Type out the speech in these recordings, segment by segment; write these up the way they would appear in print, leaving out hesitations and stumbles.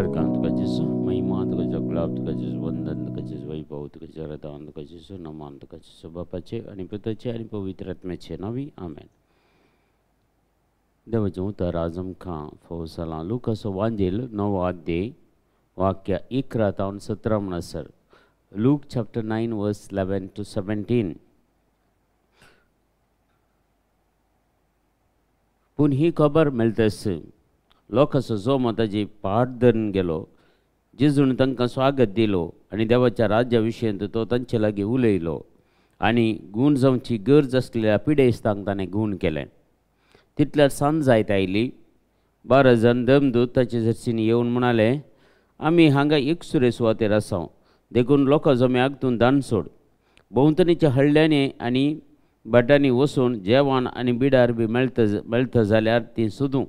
अर्गां तुका जेजू, महिमा तुका जगलाब तुका जेजू, वंदन तुका जेजू, वैभव तुका जरदान तुका जेजू, नमान तुका जेजू, बापाचे आनी पुताचे आनी पवित्र आत्म्याचे नांवी आमेन. देवाचें उतर आज आमकां फावो जालां लुकाचो वांजेल 9 अध्याय वाक्य 11 तावन 17 म्हणसर. Luke chapter 9 verse 11 to 17. पूण ही खबर मेळटस लोकांचो जोमो ताजी पाट धरून गेलो. जेजून तांकां स्वागत दिलो आनी देवाच्या राज्या विशयांत तो तांचे लागीं उलयलो आनी गूण जावची गरज आसलेल्या पिडेस्तांक ताणें गूण केलें. तितल्यार सांज जायत आयली. 12 जाण दमदूत ताचे जर्सीनी येवन म्हणाले, आमी हांगा एकसुरे सुवातेर आसा, देखून लोकां जम्याक तूं दान सोड. भोंवतणीच्या हळ्ळ्यांनी आनी भाटांनी वचून जेवण आनी बिडार बी मेळता जाल्यार तीं सोदूं.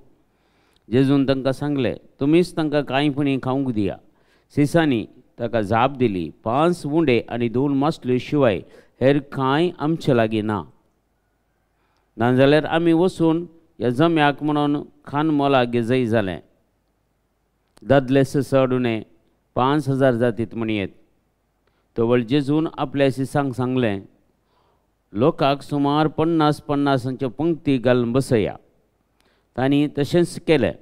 जेजून तांकां सांगलें, तुमीच तांकां कांय पुणी खावंक दिया. सिसांनी ताका जाप दिली, 5 उंडे आनी 2 मासल्यो शिवाय हेर कांय आमचे लागीं ना. नाजाल्यार आमी वचून ह्या जम्याक म्हणून खान मोला घेजय जालें. दादले चड उणें 5000 जातीत म्हणयेत. तवळ जेजून आपल्या सिसांक सांगलें, लोकांक सुमार 50-50 पंक्ती घालून बसया. तांणी तशेंच केलें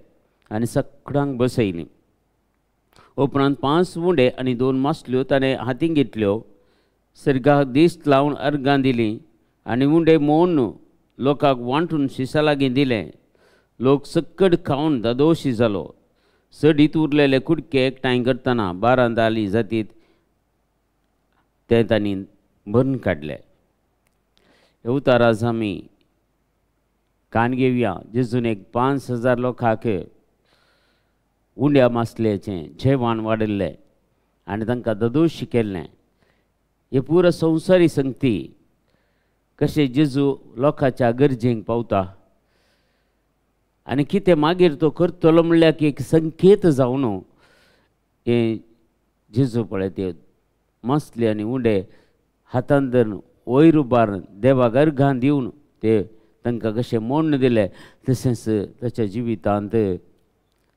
आनी सगळ्यांक बसयलीं. उपरांत 5 उंडे आनी 2 मासल्यो ताणें हातीं घेतल्यो, सर्गाक दिश्ट लावन अर्गां दिलीं आनी उंडे मोडून लोकांक वांटून शिसा लागीं दिलें. लोक सक्कड खावन दादोशी जालो. सडीत उरलेले कुडके एकठांय करतना 12 दाली जातीत ते तांणी भरून काडले. उतार आज आमी कान घेवया. जेजून एक 5000 लोकांक उंड्या मासल्याचें जेवण वाडिल्लें आनी तांकां ददोशी केल्लें. हे पुरा संवसारी संगती कशें जेजू लोकांच्या गरजेंक पावता आनी कितें मागीर तो करतलो म्हणल्यार एक संकेत जावन हें जेजू पळय ते मासले आनी उंडे हातान धरून वयर उबारून देवाक अर्घां दिवन ते तांकां कशें मोडून दिलें, तशेंच ताच्या जिवितांत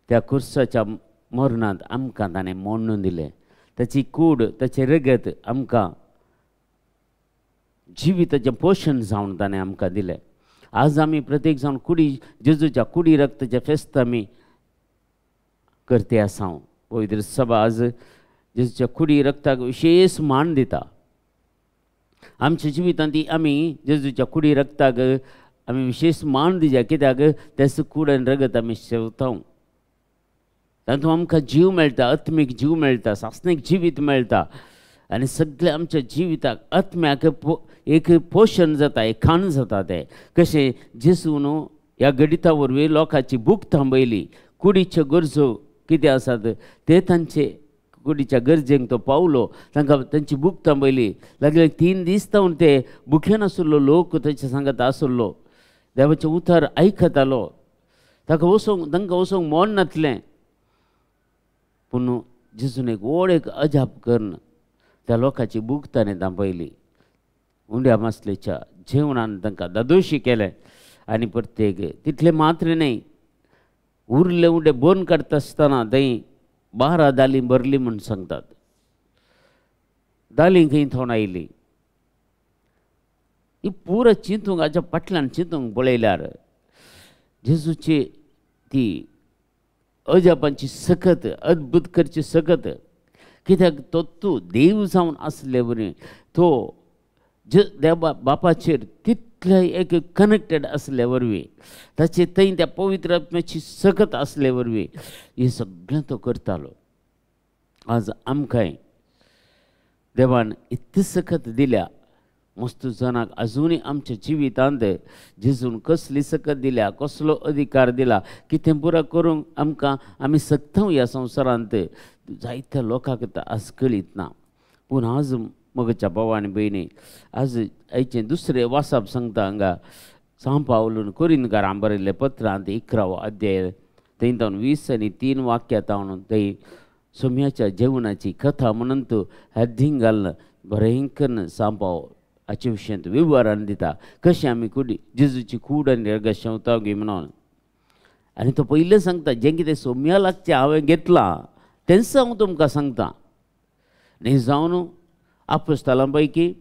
त्या खुर्साच्या मरणांत आमकां ताणें मोडून दिलें. ताची कूड, ताचें रगत आमकां जिविताचें पोशण जावन ताणें आमकां दिलें. आज आमी प्रत्येक जावन कुडी जेजूच्या कुडी रक्ताचें फेस्त आमी करते आसा. पवित्र सभा आज जेजूच्या कुडी रक्ताक विशेष मान दिता. आमच्या जिवितांत ती आमी जेजूच्या कुडी रक्ताक आमी विशेष मान दिया, कित्याक तेच कूड आनी रगत आमी शेवता. तातूंत आमकां जीव मेळटा, आत्मीक जीव मेळटा, सासणीक जिवीत मेळटा आनी सगळें आमच्या जिविताक आत्म्याक एक पोशण जाता, एक खाण जाता. तें कशें जेजू न्हू ह्या गणिता वरवीं लोकांची भूक थांबयली. कुडीच्यो गरजो कितें आसात ते तांचे कुडीच्या गरजेक तो पावलो, तांकां तांची भूक थांबयली. लागले 3 दीस तावन ते भुकेन आशिल्लो लोक ताच्या सांगात आशिल्लो, देवाचें उतर आयकतालो, ताका वचोंक तांकां वचोंक मोड नासलें. पूण जेजून एक व्हड एक अजाप करून त्या लोकांची भूक ताणें थांबयली. उंड्या मासलेच्या जेवणान तांकां दादोशी केलें आनी प्रत्येक तितलें मात्र न्हय, उरले उंडे बोन काडटा आसतना थंय 12 दालीं भरली म्हूण सांगतात. दालीं खंय थोण आयली ही पुरा चिंतूंक हाच्या फाटल्यान चिंतूंक पळयल्यार जेजूची ती अजापांची सकत, अद्भुत करची सकत, कित्याक तो तूं देव जावन आसले वरी तो देवा बापाचेर तितले एक कनेक्टेड आसले वरवीं, ताचे थंय त्या पवित्र आत्म्याची सकत आसले वरवीं हें सगळें तो करतालो. आज आमकांय देवान इतली सकत दिल्या. मस्त जाणाक अजुनूय आमच्या जिवितांत जेजून कसली सकत दिल्या, कसलो अधिकार दिला, कितें पुरो करूंक आमकां आमी सकता ह्या संवसारांत जायत्या लोकांक आज कळीत ना. पूण आज मगच्या भाव आनी भयणी आज आयचें दुसरें वासाप सांगता हांगा सांव पावलून कोरिंदकारां बरयल्लें पत्रांत 11वो अध्याय थंय तावन 20 आनी 3 वाक्यां तावन थंय सोम्याच्या जेवणाची कथा म्हणून तूं हेडिंग घालून बरें करून सांव पावल हाचे विशयांत विवरण दिता कशें आमी कुडी जेजूची कूड आनी रगत शेंवता गी म्हणून. आनी तो पयलें सांगता जें कितें सोम्या लागचें हांवें घेतलां तेंच हांव तुमकां सांगता. न्ही जावन आपोस्तालां पैकी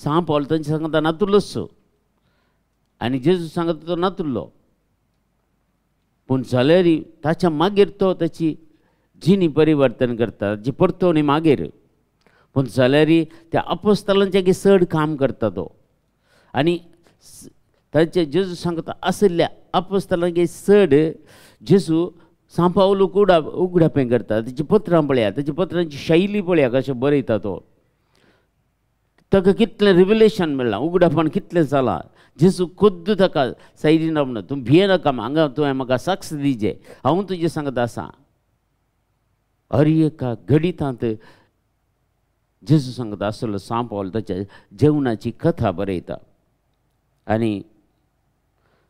सांव पावल तांचे सांगता नातुल्लोच आनी जेजू सांगता तो नातुल्लो, पूण जाल्यार ताच्या मागीर तो ताची जिणी परिवर्तन करता, जी परतवणी मागीर, पूण जाल्यार त्या आपोस्तालांच्या चड काम करता तो. आनी ताचे जेजू सांगता आशिल्ल्या आपोस्तालांचे चड जेजू सांव पावलू उगडापें करता. ताची पत्रां पळया, ताची पत्रांची शैली पळया कशें बरयता तो, ताका कितलें रिविलेशन मेळ्ळां, उगडापण कितलें जालां. जेजू खुद्द ताका सायडीन रावना, तूं भियेनाका, हांगा तुवें म्हाका साक्ष दिजे, हांव तुजें सांगत आसा. हर एका घडितांत जेजू सांगता आसलो सांव पावल ताच्या जेवणाची कथा बरयता. आनी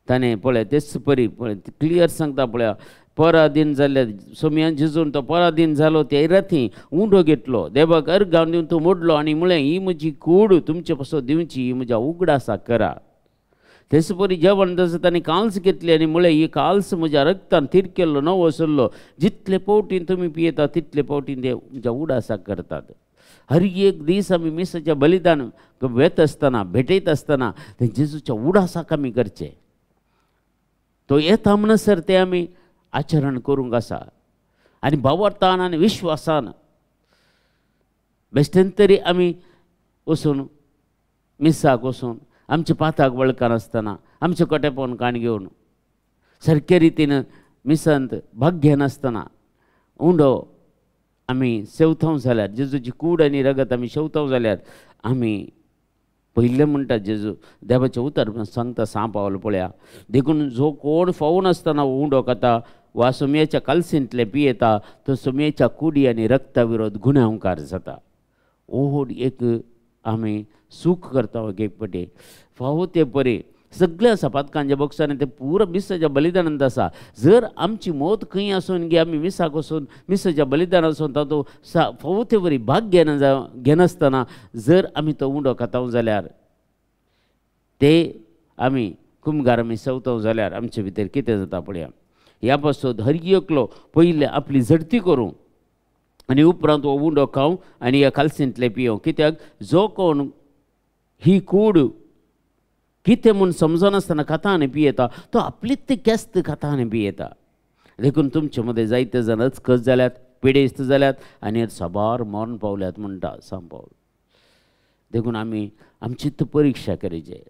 ताणें पळय तेच परी पळय क्लियर सांगता पळया, पराधीन जाल्ल्या सोमयान जेजून तो पराधीन जालो ते राती उंडो घेतलो, देवाक अर्गां दिवन तो मोडलो आनी म्हळें ही म्हजी कूड तुमचे पासत दिवची, ही म्हज्या उगडासाक करा. तेच परी जेवण तसो ताणें काल्स घेतली आनी म्हळें ही काल्स म्हज्या रक्तान थीर केल्लो नवो सरलो, जितले पावटीन तुमी पियेता तितले पावटीन ते म्हज्या उगडासाक करतात. हर एक दीस आमी मिसाच्या बलिदान वेत आसतना भेटयत आसतना ते जेजूच्या उडासाक आमी करचें. तो येता म्हणसर ते आमी आचरण करूंक आसा आनी भावार्थान आनी विश्वासान बेश्टेन तरी आमी वचून मिसाक वचून आमच्या पाताक वळखनासतना आमचें कोटेपण काण घेवन सारके रितीन मिसांत भाग घेनासतना उंडो आमी सेवथाव जाल्यार, जेजूची कूड आनी रगत आमी शेवताव जाल्यार आमी पयलें म्हणटा जेजू देवाचें उतर सांगता सांव पावल पळया, देखून जो कोण फोव नासतना उंडो खाता वा सोमयेच्या कालसींतलें पियेता तो सोमयेच्या कुडी आनी रक्ता विरोध गुन्यांवकार जाता. ओड एक आमी सूख करता एक पटी फावो ते परी सगळे आसा पातकांच्या बॉक्सांनी ते पुरो मिसाच्या बलिदानांत आसा. जर आमची मौत खंय आसून गे आमी मिसाक वचून मिसाच्या बलिदान आसून तातूंत फावो ते वरी भाग घेनासतना जर आमी तो उंडो खाता जाल्यार ते आमी कुमगार आमी सवताव जाल्यार आमचे भितर कितें जाता पळया. ह्या पासून हर एकलो पयलें आपली झडती करूं आनी उपरांत हो उंडो खावं आनी ह्या कालसींतलें पियों. कित्याक जो कोण ही कूड कितें म्हूण समजनासतना खाता आनी पियेता तो आपलीच ती केस्त खाता आनी पियेता. देखून तुमचे मदें जायते जाण अचकच जाल्यात, पिडेस्त जाल्यात आनी साबार मरण पावल्यात म्हणटा सांव पावल. देखून आमी आमची परीक्षा करची.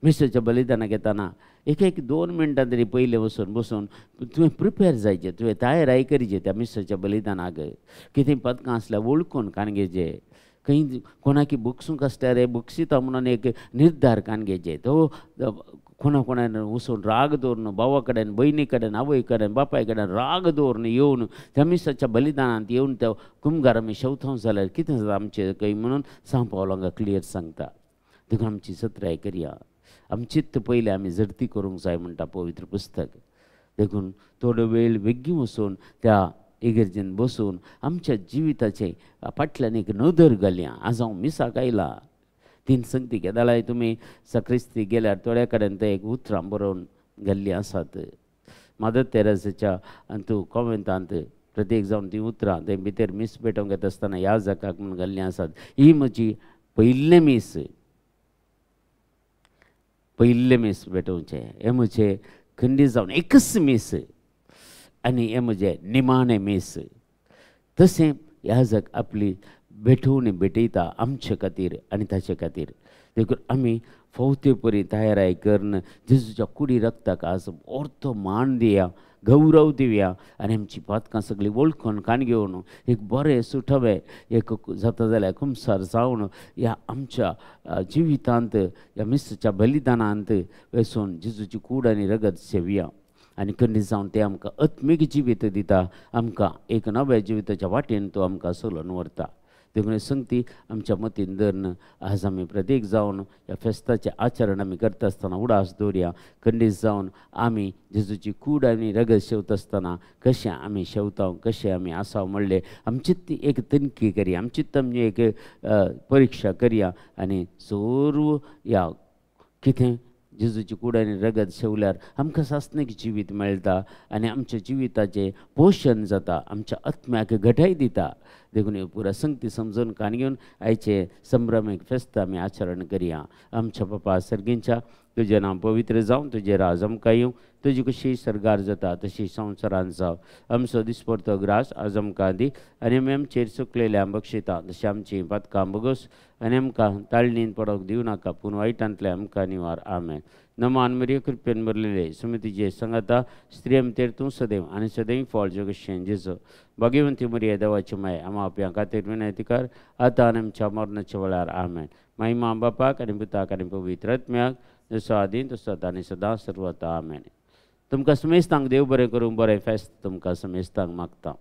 मिसाच्या बलिदानाक येताना एक एक 2 मिनटां तरी पयलें वचून बसून तुवें प्रिपेर जायचें, तुवें तयाराय करची त्या मिसाच्या बलिदानाक. कितें पदकां आसल्यार वळखून काण घेवचें, खंय कोणाकी बक्षूंक आसल्यार रे बक्षिता म्हणून एक निर्धार काण घेवचें. तो कोणा कोणान वचून राग दवरून भावा कडेन, भयणी कडेन, आवय कडेन, बापाय कडेन राग दवरून येवन त्या मिसाच्या बलिदानांत येवन त्या कुमगार आमी शेवथाव जाल्यार कितें जाता आमचें खंय म्हणून सांव पावल हांगा क्लियर सांगता. देखून आमची सत्राय करया, आमचीच पयलें आमी झडती करूंक जाय म्हणटा पवित्र पुस्तक. देखून थोडो वेळ बेगीन वचून त्या इगर्जेन बसून आमच्या जिविताचे फाटल्यान एक नदर घालया. आज हांव मिसाक आयला, तीन संगती केदाळाय तुमी सक्रिस्ती गेल्यार थोड्या कडेन ते एक उतरां बरोवन घाल्लीं आसात. मादर तेरेसाच्या अंतू कॉमेंतांत प्रत्येक जावन तीं उतरां ते भितर मीस पेटोवंक येता आसतना ह्या जाकाक म्हूण घाल्लीं आसात. ही म्हजी पयलें मीस, पयलें मीस पेटोवचें हें म्हजें खंडी जावन एकच मीस आनी हें म्हजें निमाणें मीस. तशें ह्या जाक आपली भेटवणी भेटयता आमचे खातीर आनी ताचे खातीर. देखून आमी फावते परी तयाराय करून जेजूच्या कुडी रक्ताक आज अर्थ मान दिया, गौरव दिवया आनी आमची पातकां सगळीं वळखून काण घेवन एक बरें सुठवें एक जाता जाल्यार कुमसार जावन ह्या आमच्या जिवितांत ह्या मिसाच्या बलिदानांत वचून जेजूची कूड आनी रगत सेवया आनी खंडीत जावन तें आमकां आत्मीक जिवीत दिता, आमकां एक नव्या जिविताच्या वाटेन तो आमकां चलोवन व्हरता. देखून संगती आमच्या मतीन धरून आज आमी प्रत्येक जावन ह्या फेस्ताचें आचरण आमी करता आसतना उडास दवरया. खंडीत जावन आमी जेजूची कूड आनी रगत शेवता आसतना कशें आमी शेवता, कशें आमी आसा म्हणलें आमचीच ती एक तनखी करया, आमचीच आमची एक परिक्षा करया आनी सर्व ह्या कितें जेजूची कूड आनी रगत सेवल्यार आमकां सासणीक जिवीत मेळटा आनी आमच्या जिविताचें पोशण जाता, आमच्या आत्म्याक घटाय दिता. देखून पुरा संगती समजून कान घेवन आयचे संभ्रमीक फेस्त आमी आचरण करया. आमच्या बापा सर्गींच्या, तुजें नांव पवित्र जावं, तुजें राज आमकां येवं, तुजी कशी सर्गार जाता तशी संवसारांत जावं. आमचो दिसपडतो ग्रास आज आमकां दी आनी आमी आमचेर चुकलेल्या बक्षिता तशें आमचीं पातकां बगोस आनी आमकां ताळणीन पडोवंक दिवं नाका, पूण वायटांतलें आमकां निवार. आमेन. नमान मरिये, कृपेन भरलेले, सुमतीचे संगाता, स्त्रिये भितर तूं सदैव आनी सदैव फळ जगशें जेजू. भाग्यवंती मरिये, देवाची माय, आमा आपल्या खातीर विनंती कर आतां आनी आमच्या मरणाच्या वेळार. आमेन. महिमा बापाक आनी पुताक आनी पवित्र आत्म्याक, जसो आदीं तसो आतां आनी सदां सर्वता. आमेन. तुमकां समेस्तांक देव बरें करूं, बरें फेस्त तुमकां समेस्तांक मागता.